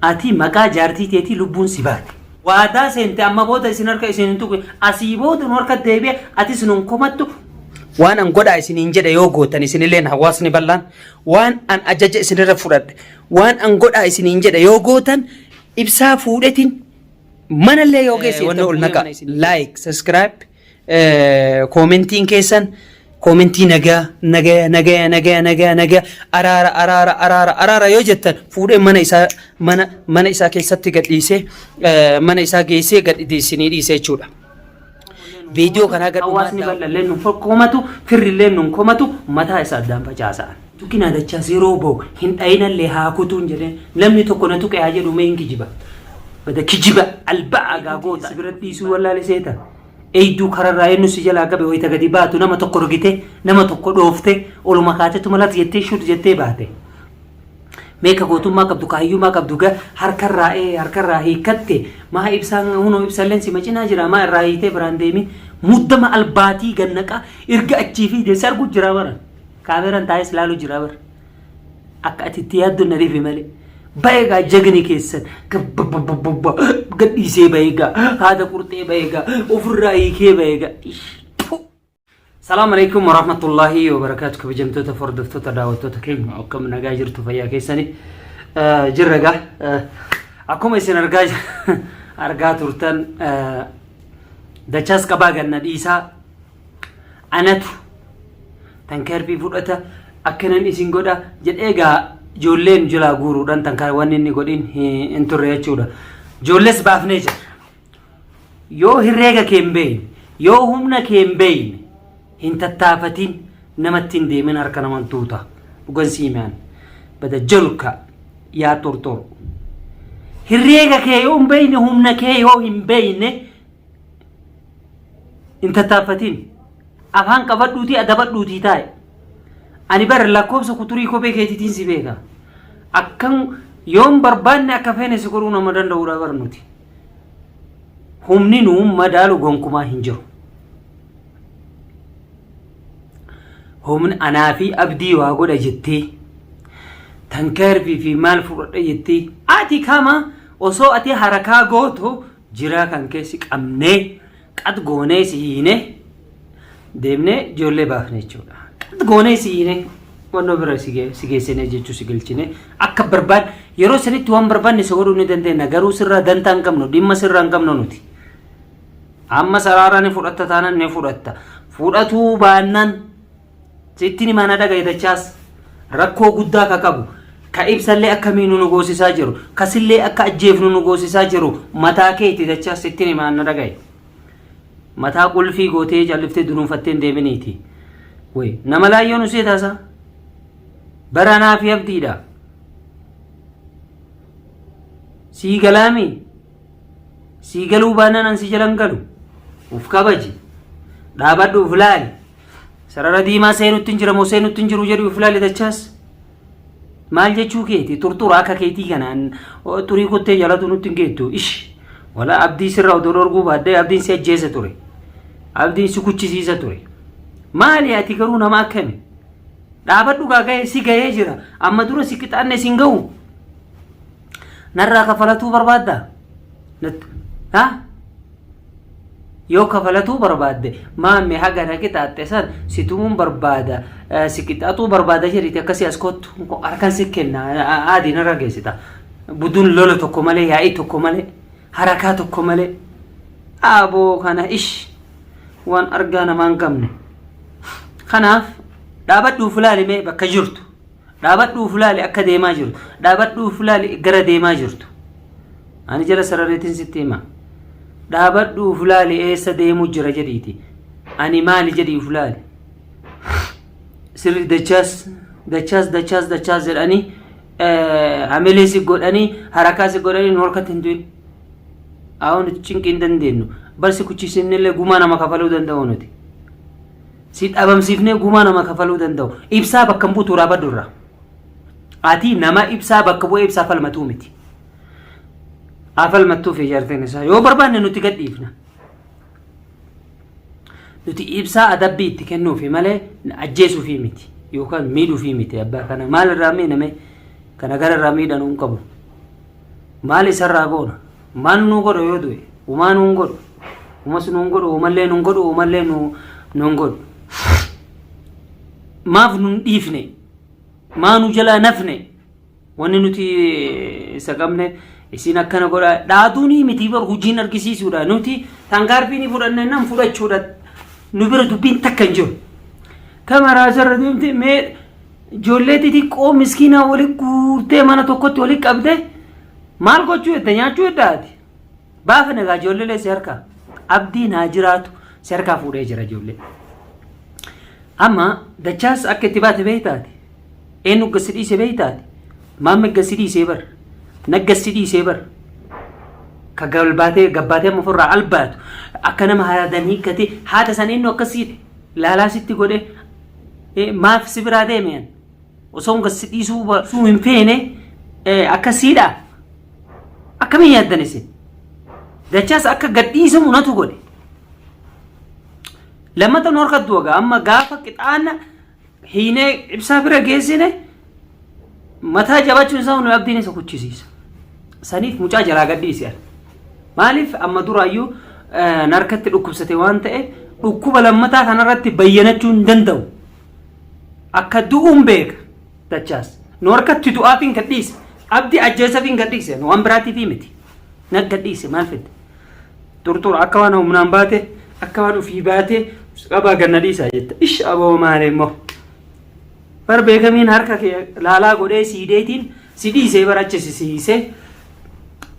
Ati maqaa jaartii teetii lubbuun si baate. Waadaa seente amma booda isin harka isin hin tuqu. Asii booda nu harka deebi'e atis nun komattu. Waan an godhaa isiniin jedhe yoo gootan isinilleen hawaasni bal'aan waan an ajaja isinirra fudhadhe waan an godhaa isiniin jedhe yoo gootan ibsaa fuudhetiin manallee yoo geesse wanni ol naqa like subscribe koomentiin keessan koomentii nagaa nagaa nagaa nagaa nagaa nagaa araara araara araara araara yoo jettan fuudhee mana isaa mana mana isaa keessatti gadhiisee mana isaa geessee gadhiisinii dhiisee jechuudha. Viidiyoo kanaa gad Hawaasni bal'allee nun komatu firrillee nun komatu mataa isaa addaan facaasa'an. Tuqinaa dachaas yeroo bahu hin dhayinallee haa kutuun jedhee namni tokko na tuqe haa jedhu mee hin kijiba. Bada kijiba alba'a gaagoota. Si bira dhiisuu wallaale seeta. Eeyduu kararraa eenyu si jalaa qabe wayita gadi baatu nama tokko rogite nama tokko dhoofte oluma kaatetu malati jettee shut jettee baate. Mee ka gootummaa qabdu ka hayyummaa qabdu ga harkarraa ee harkarraa hiikkatte maa ibsaan hunoo ibsalleen si macinaa jira maa irraa hiitee biraan deemin muddama albaatii gannaqaa erga achii fiide si argu jira bara kaameeraan taa'ee si laalu jira bara. Akka ati itti yaaddu na dhibe malee. Baay'ee jagni keessan gadhiisee baay'ee haada qurxee baay'ee ofirraa hiikee baay'ee. Salaam alaikum warahmatullahi wabarakaatu kabajamtoota hordoftoota daawwattoota keenya akkam nagaa jirtu fayyaa keessani jirra gaa akkuma isin argaa argaa turtan dachaas qabaa ganna dhiisaa anatu tankaarfii fudhata akkanan isin godha jedhee egaa ijoolleen jalaa guuruudhaan tankaar wanni inni godhin hin turre jechuudha. Ijoollees baafnee jira. Yoo herreega kee hin beekne, yoo humna kee hin beekne hin tattaafatin namatti hin deemin harka naman tuuta. Dhugan sii himaan. Bada jolka yaa xurxuru. Herreega kee yoo hin beekne humna kee yoo hin beekne hin tattaaffatin. Afaan qabadhuutii adabadhuutii taa'e. Ani bara lakkoofsa kuturii kophee keetiitiin si beeka. Akkan yoon barbaanne akka feene si godhuu nama danda'uudha bar nuti. Humni nuun madaalu gonkumaa hin jiru. Humni anaa fi abdii waa godha jettee tankaarfii fi maal fudhadha jettee ati kama osoo ati harakaa gootu jiraa kan keessi qabnee qat goonee si hiine deemnee ijoollee baafne jechuudha. Qat goonee si hiine wannoo bira si geessine jechuu si galchine akka barbaad yeroo sanitti waan barbaanne si godhuu ni dandeenya garuu sirraa dantaa hin qabnu dhimma sirraa hin qabnu nuti. Amma saraaraa ni fudhatta taanaan ni fudhatta. Fudhatuu baannaan Sittin himaa na dhaga'i dachaas rakkoo guddaa ka qabu ka ibsallee akka miinu nu goosisaa jiru kasillee akka ajjeefnu nu goosisaa jiru mataa keeti dachaas sittin himaa na dhaga'i. Mataa qulfii gootee calliftee dunuunfattee hin deeminiiti. Way nama laayyoo nu seetaasa. Bara anaa fi abdiidha. Sii galaami. Sii galuu baannaan an si jalan galu. Uf kabaji. Dhaabadhu uf laali. Sarara diimaa seenutti hin jira moo seenutti hin jiru jedhu uf laali dachaas. Maal jechuu keeti xurxura akka keetii kanaan xurii kottee jalatu nutti hin geettu. Ish wala abdii sirra odoo dhorguu baadhee abdiin si ajjeesa ture. Abdiin si kuchisiisa ture. Maali ati garuu nama akkami? Dhaabadhu gaa ga'ee si ga'ee jira. Amma dura si qixaanne si hin ga'u. Narraa kafalatuu barbaaddaa? Ha? Yoo kafalatuu barbaadde maamme haga na qixaaxxe san si tumuun barbaada si qixaaxuu barbaada jedhiti akkasii as kottu harkan si kenna aadii narra geessita. Buduun lola tokko malee yaa'ii tokko malee harakaa tokko malee aboo kana ish waan argaa namaa hin qabne. Kanaaf dhaabadhuuf ilaali mee bakka jirtu. Dhaabadhuuf ilaali akka deemaa jirtu. Dhaabadhuuf ilaali gara deemaa jirtu. Ani jala sarareetiin sitti hima. Dhaabadhuuf ilaali eessa deemuu jira jedhiiti. Ani maali jedhiif ilaali. Sirri dachaas dachaas dachaas dachaas jedhanii hamilee si godhanii harakaa si godhanii nu harkatti hin du'in. Haa nuti cinqii hin dandeenyu. Barsi kuchisiifnellee gumaa nama kafaluu danda'u nuti. Si dhabamsiifnee gumaa nama kafaluu danda'u. Ibsaa bakka hin buutu raabadhu irraa. Ati nama ibsaa bakka bu'ee ibsaa falmatuu miti. Haa falmattuuf ijaarteen isaa yoo barbaanne nuti gadhiifna. Nuti ibsaa adabbii itti kennuufi malee ajjeesuufi miti yookaan miidhuufi miti abbaa kana maal irraa miidhame kana gara irraa miidhanuu hin qabu. Maal isarraa goona? Maal nuu godha yoo du'e? Umaa nuun godhu. Umas nuun godhu, umallee nuun godhu, umallee nuun godhu. Maaf nun dhiifne? Maa nu jalaa nafne? Wanni nuti isa qabne isin akkana godha. Dhaaduunii miti bar hojiin argisiisuudha. Nuti tankaarfii ni fudhanne nan fudhachuudha. Nu bira dubbiin takka hin jiru. Kamaraa asirra deemte mee ijoollee xixiqqoo miskiinaa wali guurtee mana tokkotti wali qabde maal gochuu edda nyaachuu edda ati. Baafa egaa ijoollee si harkaa. Abdiin haa jiraatu si harkaa fuudhee jira ijoollee. Amma dachaas akka itti baate beektaati. Eenyu gasi dhiise beektaati. Maamme gasi dhiisee bar. Naggassi dhiisee bar. Ka galbaatee gabbaatee amma ofirraa albaatu akka nama haadan hiikkatee haada san eenyu akkasiidhe laalaa sitti godhe maaf si biraa deeme an osoo gasi dhiisuu hin feene akkasiidha. Akkamiin yaaddan isin? Dachaas akka gad dhiisamu natu godhe. Lammata nu harkattu wagaa amma gaafa qixaana hiinee ibsaa bira geessine mataa jabachuun isaa nu abdiin isa kuchisiisa. Saniif mucaa jalaa gad dhiise. Maaliif amma duraayyuu narkatti dhukkubsate waan ta'eef dhukkuba lammataa kanarratti bayyanachuu hin danda'u. Akka du'uun beeka dachaas. Nu harkatti du'aafiin gad dhiise. Abdii ajjeesafiin gad dhiise. Nu waan biraatiifii miti. Na gad dhiise maal fedde? Xurxura akka waan humnaan baate akka waan ofii baate qabaa ganna dhiisaa jette. Ish aboo maali immoo. Bar beekamiin harka kee laalaa godhee siideetiin si dhiisee bara achi si siisee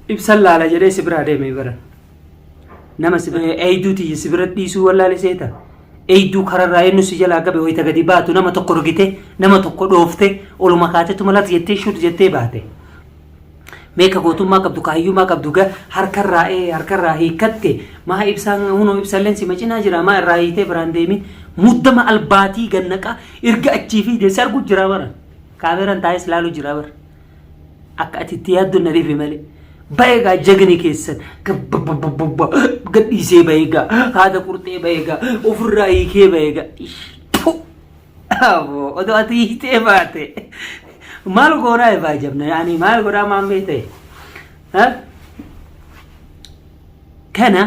ibsan laala jedhee si biraa deemee bara. Nama si eeyduu tiyya si bira dhiisuu wallaale seeta. Eeyduu kararraa eenyu si jalaa qabe wayita gadi baatu nama tokko rogite nama tokko dhoofte oluma kaatetu malati jettee shut jettee baate. Mee ka gootummaa qabdu ka hayyummaa qabdu ga harkarraa ee harkarraa hiikkatte maa ibsaan hunoo ibsalleen si macinaa jira maa irraa hiitee biraan deemin muddama albaatii gannaqaa erga achii fi deessi arguu jira bara kaameeraan taa'es laalu jira bara akka ati itti yaaddu na dhibe malee ba'ee gaa jagni keessan gabbabbabbabba gadhiisee ba'ee gaa haada qurxee ba'ee gaa ofirraa hiikee ba'ee gaa Aboo odoo ati hiitee baate maal goonaa ifaa jabna ani maal godhaa maan beekte kana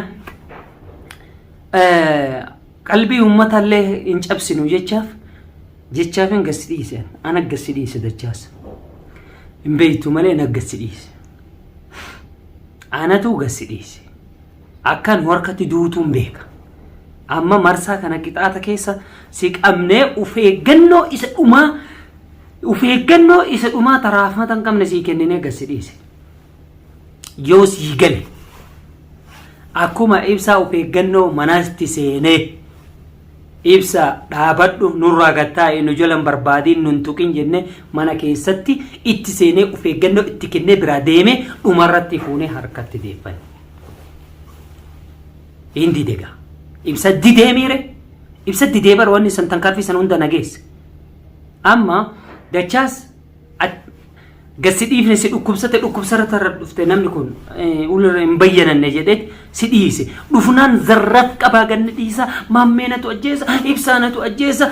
qalbii uummatallee hin cabsinu jechaaf jechaaf hin gassi dhiise ana gassi dhiise dachaas hin beektu malee na gassi dhiise anatu gassi dhiise. Akka nu harkatti duutuun beeka. Amma marsaa kana qixaata keessa si qabnee of eeggannoo isa dhumaa of eeggannoo isa dhumaa taraafmata hin qabne sii kenninee gad si dhiise. Yoo sii gale akkuma ibsaa of eeggannoo manatti seenee ibsa dhaabadhu nurraa gad taa'i nu jala hin barbaadiin nun tuqin jennee mana keessatti itti seenee of eeggannoo itti kennee biraa deemee dhumarratti fuunee harkatti deeffanne. Hin dide gaa. Ibsa didee miire. Ibsa didee bara wanni san tankaarfii san hunda nageesse. Amma dachaas gad si dhiifne si dhukkubsate dhukkubsarra tarra dhufte namni kun ulirra hin bayyananne jedhee si dhiise. Dhufnaan zarraf qabaa ganni dhiisa maammeenatu ajjeesa ibsaanatu ajjeesa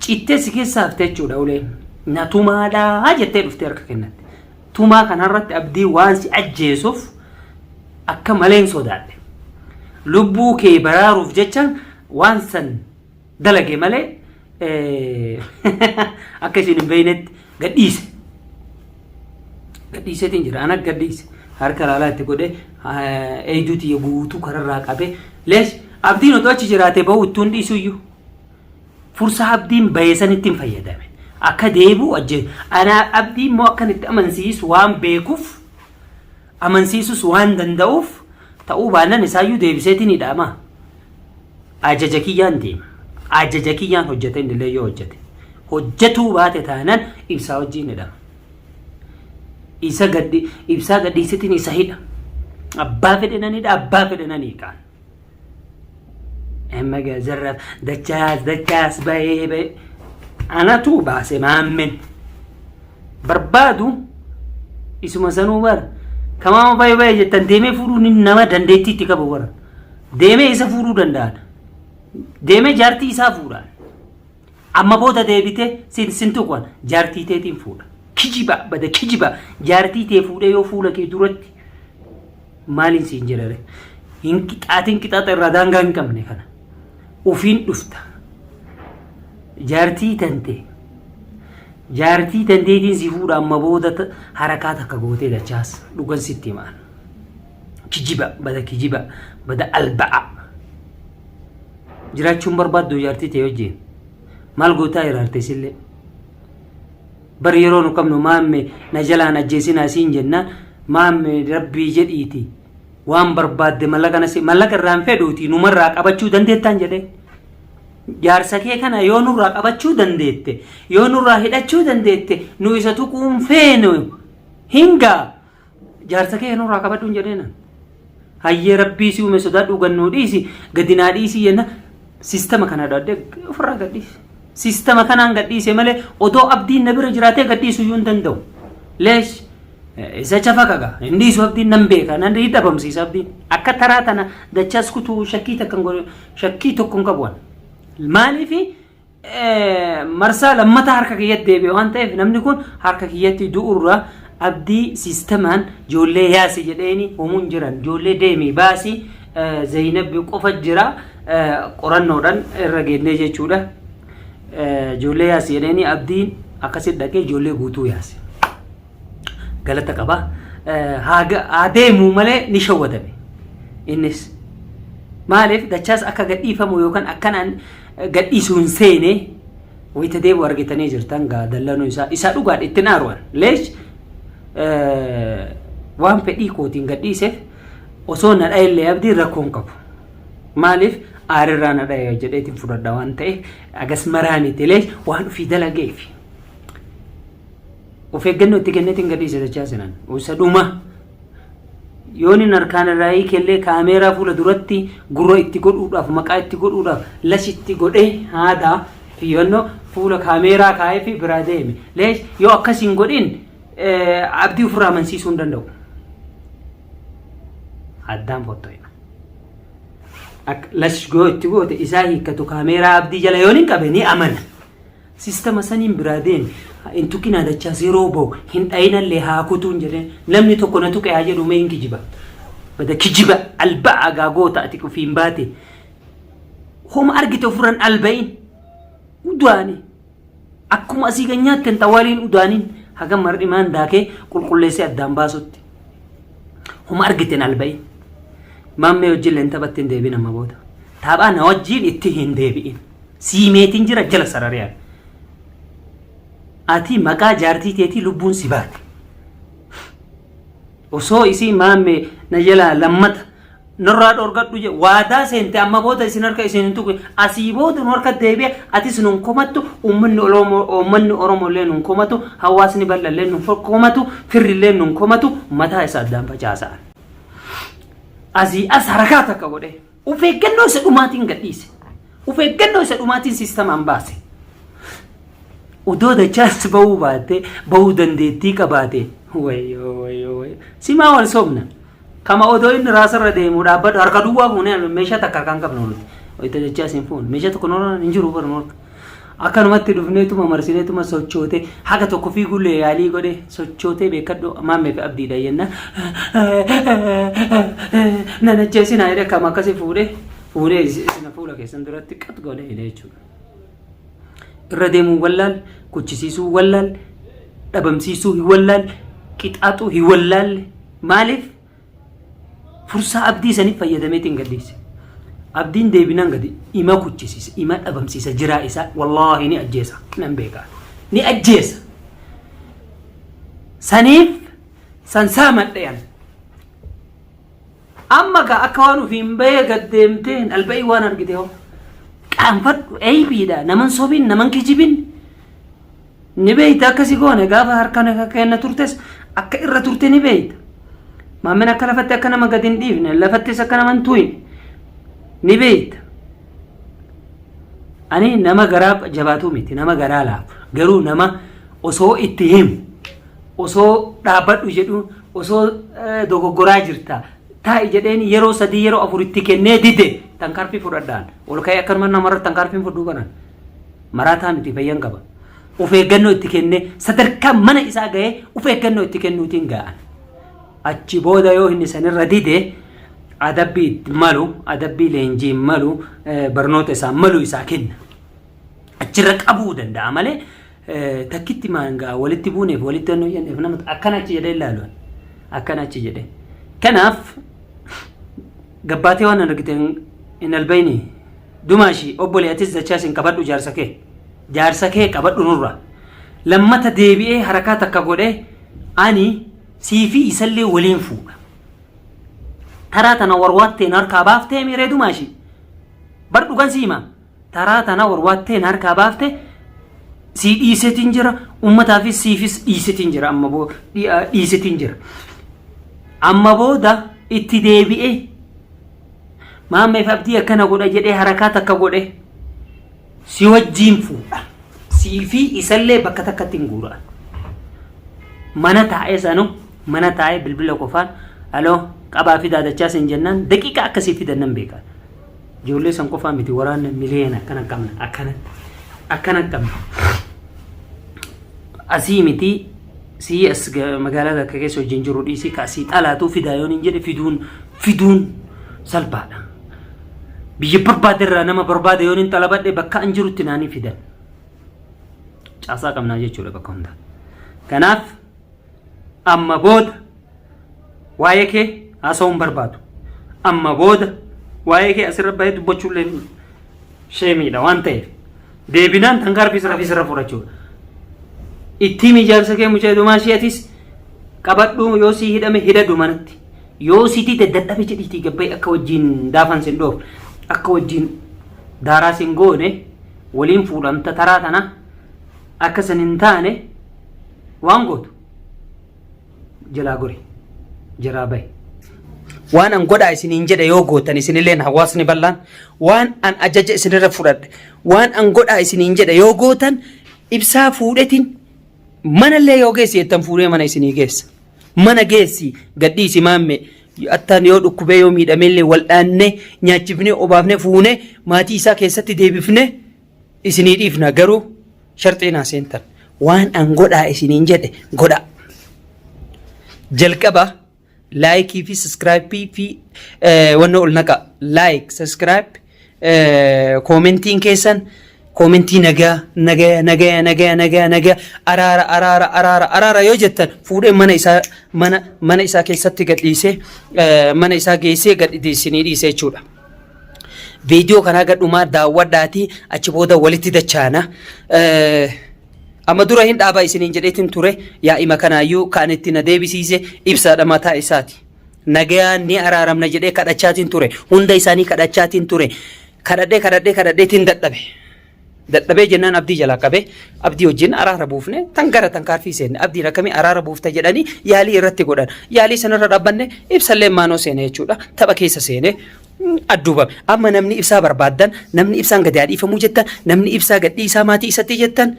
cittee si keessaa hafte jechuudha uleen. Na tumaadhaa jettee dhuftee harka kennatte. Tumaa kanarratti abdii waan si ajjeesuuf akka maleen sodaadhe. Lubbuu kee baraaruuf jecha waan san dalage malee akka isin hin beeknetti gadhiise. Gadhiiseetiin jira. Ana gadhiise. Harka laalaa itti godhee eeyduu tiyya guutuu kararraa qabee lees abdiin otoo achi jiraatee bahu ittuun dhiisuyyuu. Fursaa abdiin bahe sanitti hin fayyadame. Akka deebi'u ajje anaa abdii immoo akkan itti amansiisu waan beekuuf amansiisus waan danda'uuf ta'uu baannan isaayyuu deebiseetiin hidhama. Ajaja kiyyaan deema. Ajaja kiyyaan hojjete innillee yoo hojjete. Hojjetuu baate taanan ibsaa wajjin hidhama. Isa gadhi ibsaa gadhiisetiin isa hidha. Abbaa fedhe nan hidha abbaa fedhe nan hiikaan. Amma gaa zarraaf dachaas dachaas bahee bahee anatu baase maammen barbaadu isuma sanuu bara kamaama bahee bahee jettan deemee fuudhuu ni nama dandeettii itti qabu bara deemee isa fuudhuu danda'an deemee jaartii isaa fuudhaan amma booda deebitee sin sin tuqan jaartii teetiin fuudha. Kijiba bada kijiba jaartii tee fuudhee yoo fuula kee duratti maaliin siin jedhare hin qixaatiin qixaaxa irraa daangaa hin qabne kana ufiin dhufta jaartii tante jaartii tanteetiin si fuudha amma booda harakaa takka gootee dachaas dhugan sitti himaan kijiba bada kijiba bada alba'a jiraachuun barbaaddu jaartii tee wajjin maal gootaa hiraarte sillee Bar yeroo nu qabnu maamme na jalaan ajjeesinaa siin jenna maamme rabbii jedhiiti waan barbaadde mallaqa na si mallaqa irraa hin fedhuuti numarraa qabachuu dandeettaan jedhee. Jaarsa kee kana yoo nurraa qabachuu dandeette yoo nurraa hidhachuu dandeette nu isa tuquun feenu hingaa Jaarsa kee nurraa qabadhuun jedheen an. Hayyee rabbii si uume sodaadhu gannuu dhiisi gadi naa dhiisii jenna siistama kana dhaadde ofirraa gadhiisi. Siistama kanaan gadhiise malee odoo abdiin na bira jiraatee gadhiisuu iyyuu hin danda'u. Leesh isa chafa kaga hin dhiisu abdiin nan beeka nan dhabamsiisa abdiin. Akka taraa tana dachaas kutuu shakkii takka hin godhu shakkii tokko hin qabu. Maaliifi marsaa lammataa harka kiyyatti deebi'e waan ta'eef namni kun harka kiyyatti du'urra abdii siistamaan ijoollee yaasi jedheeni homuun jiran ijoollee deemi baasi Zaynabbi qofa jira qorannoodhaan irra geennee jechuudha. Ijoollee yaasi jedheeni abdiin akkasitti dhaqee ijoollee guutuu yaase. Galata qaba. Haa deemu malee ni shawwadame. Innis maaliif dachaas akka gadhiifamu yookaan akkanaan gadhiisu hin seene wayita deebi'u argitanii jirtan gaa dallanuu isaa isaa dhugaadha ittiin aaru'an. Leesh waan fedhii kootiin gadhiiseef osoo na dha'ellee abdiin rakkoo hin qabu. Maaliif aarirraa na dha'e jedheetiin fudhadha waan ta'eef agas maraa miti leesh waan ofii dalageefi. Of eeggannoo itti kenneetiin gadhiise dachaa sinan. Isa dhuma. Yoon inni harkaan irraa hiikellee kaameeraa fuula duratti gurra itti godhuudhaaf maqaa itti godhuudhaaf lash itti godhee haadaa fiyyannoo fuula kaameeraa kaa'ee fi biraa deeme. Leesh yoo akkas hin godhin abdii ofirraa amansiisuu hin danda'u. Addaan fotto'e. Lash goo itti goote isaa hiikkatu kaameeraa abdii jala yoon hin qabe ni amana. Sistama saniin biraa deemi. Hin tuqinaa dachaas yeroo bahu hin dhayinallee haa kutuun jedheen namni tokko na tuqe haa jedhu mee hin kijiba. Bada kijiba alba'a gaa goota ati ofiin baate. Homa argite ofirraan alba'in udaani. Akkuma asii kan nyaatten xawaaliin udaaniin hagam mar'imaan daakee qulqulleessee addaan baasutti. Homa argiten alba'in. Maammee wajjin leen taphatti hin deebiin amma booda. Taphaa na wajjin itti hin deebi'in. Sii meetiin jira jala sarariyaan. Ati maqaa jaartii teetii lubbuun si baate. Osoo isii maamme na jalaa lammata nurraa dhorgadhu je waadaa seente amma booda isin harka isin hin tuqe asii booda nu harka deebi'e atis nun komattu uummanni Oromoo uummanni Oromoo illee nun komatu hawaasni bal'aa illee nun komatu firri illee nun komatu mataa isaa addaan facaasa. Asii as harakaa takka godhee. Of eeggannoo isa dhumaatiin gadhiise. Of eeggannoo isa dhumaatiin siistamaan baase. Odoo dachaas bahuu baatte bahuu dandeettii qabaate. Wayyoo wayyoo wayyoo. Simaa wal sobna. Kama odoo inni raasarra deemu dhaabbadhu harka duwwaa fuunee meeshaa takka harkaan qabnu nuti. Wayita dachaas hin fuune. Meeshaa tokko nurra hin jiru bara nurra. Akkanumatti dhufneetuma marsineetuma sochootee haga tokko fiigullee yaalii godhe sochootee beekadhu maammee fi abdiidha jenna. Nan ajjeesinaa jedhee akkam akkasii fuudhee fuudhee isina fuula keessan duratti qat godhe hidhe jechuudha. Irra deemuu wallaal, kuchisiisuu wallaal, dhabamsiisuu hin wallaal, qixaaxuu hin wallaalle maaliif Fursaa abdii saniif fayyadameetiin gadhiise. Abdiin deebinaan gadi ima kuchisiisa, ima dhabamsiisa jiraa isaa wallaahi ni ajjeesa. Nan beekaa. Ni ajjeesa. Saniif san saamadhe an. Amma gaa akka waan ofiin bahee gad deemtee hin alba'ii waan argite hoo. Qaanfadhu eeybiidha naman sobin naman kijibin. Ni beeyta akka si goone gaafa harka na kenna turtes akka irra turte ni beeyta. Maammin akka lafatti akka nama gadi hin dhiifne lafattis akka nama hin tuqne ni beeyta. Ani nama garaa jabaatuu miti nama garaa laafu garuu nama osoo itti himu osoo dhaabbadhu jedhu osoo dogoggoraa jirta taa'i jedheen yeroo sadii yeroo afur itti kennee dide tankaarfii fudhadhaan ol ka'ee akkanuma namarra tankaarfiin fudhuu baran maraataa miti fayyan qaba. Of eeggannoo itti kennee sadarkaa mana isaa ga'ee of eeggannoo itti kennuutiin ga'an. Achi booda yoo inni sanirra dide adabbii itti malu, adabbii leenjii malu, barnoota isaa malu isaa kenna. Achirra qabuu danda'a malee takkitti maangaa walitti buuneef walitti hannoo jenneef nama akkana achi jedhee ilaalu. Akkana achi jedhee. Kanaaf gabbaatee waan argite hin albayni. Dumaashi obbolee atis dachaas hin qabadhu jaarsa kee. Jaarsa kee qabadhu nurra. Lammata deebi'ee harakaa takka godhee ani siifii isallee waliin fuudha. Taraa tana warwaatteen harkaa baaftee miiree dumaashi. Bar dhugan siima. Taraa tana warwaatteen harkaa baafte sii dhiisetiin jira. Ummataafis siifis dhiisetiin jira. Amma boo dhiisetiin jira. Amma booda itti deebi'ee Maammeef Abdii akkana godha jedhee harakaa takka godhe si wajjiin fuudha. Sii fi isallee bakka takkatti hin guura. Mana taa'ee sanu mana taa'ee bilbila qofaan aloo qabaa fidaa dachaa sin jennaan daqiiqaa akkasii fidan nan beeka. Ijoollee san qofaa miti waraanna miliyoona akkana qabna akkana akkana qabna. Asii miti sii as magaalaa takka keessa wajjin jiru dhiisii ka asii xalaatuu fidaa yoon hin jedhe fiduun fiduun salphaadha. Biyya barbaade irraa nama barbaade yoon hin xalabadhe bakka an jirutti naanii fidan. Caasaa qabnaa jechuudha bakka hundaa. Kanaaf amma booda waa'ee kee haasa'uu hin barbaadu. Amma booda waa'ee kee asirra bahee dubbachuullee sheemiidha waan ta'eef. Deebinaan tankaarfii sirra fi sirra fudhachuudha. Ittiin ijaarsa kee mucaa dhumaa ishee atis qabadhu yoo sii hidhame hidhadhu manatti. Yoo sitii dadhabe jedhiitii gabba'i akka wajjin daafan sin dhoof akka wajjin daaraa sin goone waliin fuudhamta taraa tana akka san hin taane waan gootu. jalaa gori jalaa bahi. Waan an godhaa isiniin jedhe yoo gootan isinilleen hawaasni bal'aan waan an ajaja isinirra fudhadhe waan an godhaa isiniin jedhe yoo gootan ibsaa fuudhetiin manallee yoo geessi jettan fuudhee mana isinii geessa. Mana geessi gadhiisi maamme attaan yoo dhukkubee yoo miidhameellee waldhaannee nyaachifnee obaafnee fuunee maatii isaa keessatti deebifnee isinii dhiifna garuu sharxii naa seentan waan an godhaa isiniin jedhe godhaa. Jalqaba laayikii fi saskiraayipii fi wanna ol naqa laayik saskiraayip koomentiin keessan koomentii nagaa nagaa nagaa nagaa nagaa nagaa araara araara araara araara yoo jettan fuudhee mana isaa mana mana isaa keessatti gadhiisee mana isaa geessee gadhiisinii dhiisee jechuudha. Viidiyoo kanaa gad dhumaa daawwadhaatii achi booda walitti dachaana. Amma dura hin dhaabaa isiniin jedheetin ture yaa'ima kanaayyuu kan itti na deebisiise ibsaadha mataa isaati. Nagayaan ni araaramna jedhee kadhachaatiin ture. Hunda isaanii kadhachaatiin ture. Kadhadhee kadhadhee kadhadheetiin dadhabe. Dadhabee jennaan abdii jalaa qabee abdii wajjin araara buufne tan gara tankaarfii seenne abdiin akkamii araara buufta jedhanii yaalii irratti godhan. Yaalii sanarra dhaabbanne ibsallee maanoo seene jechuudha. Tapha keessa seene adduubame. Amma namni ibsaa barbaaddan namni ibsaan gadi haa dhiifamuu jettan namni ibsaa gad dhiisaa maatii isatti jettan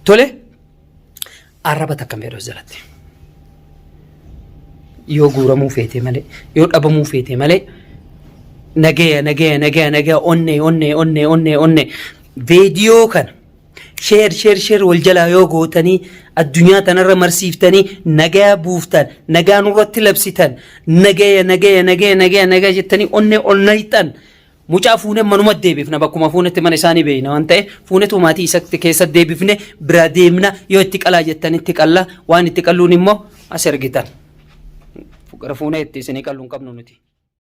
tole arraba takka hin fedhu jalatti. Yoo guuramuu feete malee yoo dhabamuu feete malee nagaya nagaya nagaya nagaya onnee onnee onnee onnee onnee veediyoo kana sheer sheer sheer wal jalaa yoo gootanii addunyaa tanarra marsiiftanii nagaya buuftan nagaa nurratti labsitan nagaya nagaya nagaya nagaya nagaya jettanii onnee ol nayxan Mucaa fuunee manuma deebifna bakkuma fuunetti mana isaanii beekna waan ta'eef fuunetu maatii isatti keessa deebifne bira deemna yoo itti qalaa jettan itti qalla waan itti qalluun immoo as ergitan. Gara fuunee itti isinii qallu hin qabnu nuti.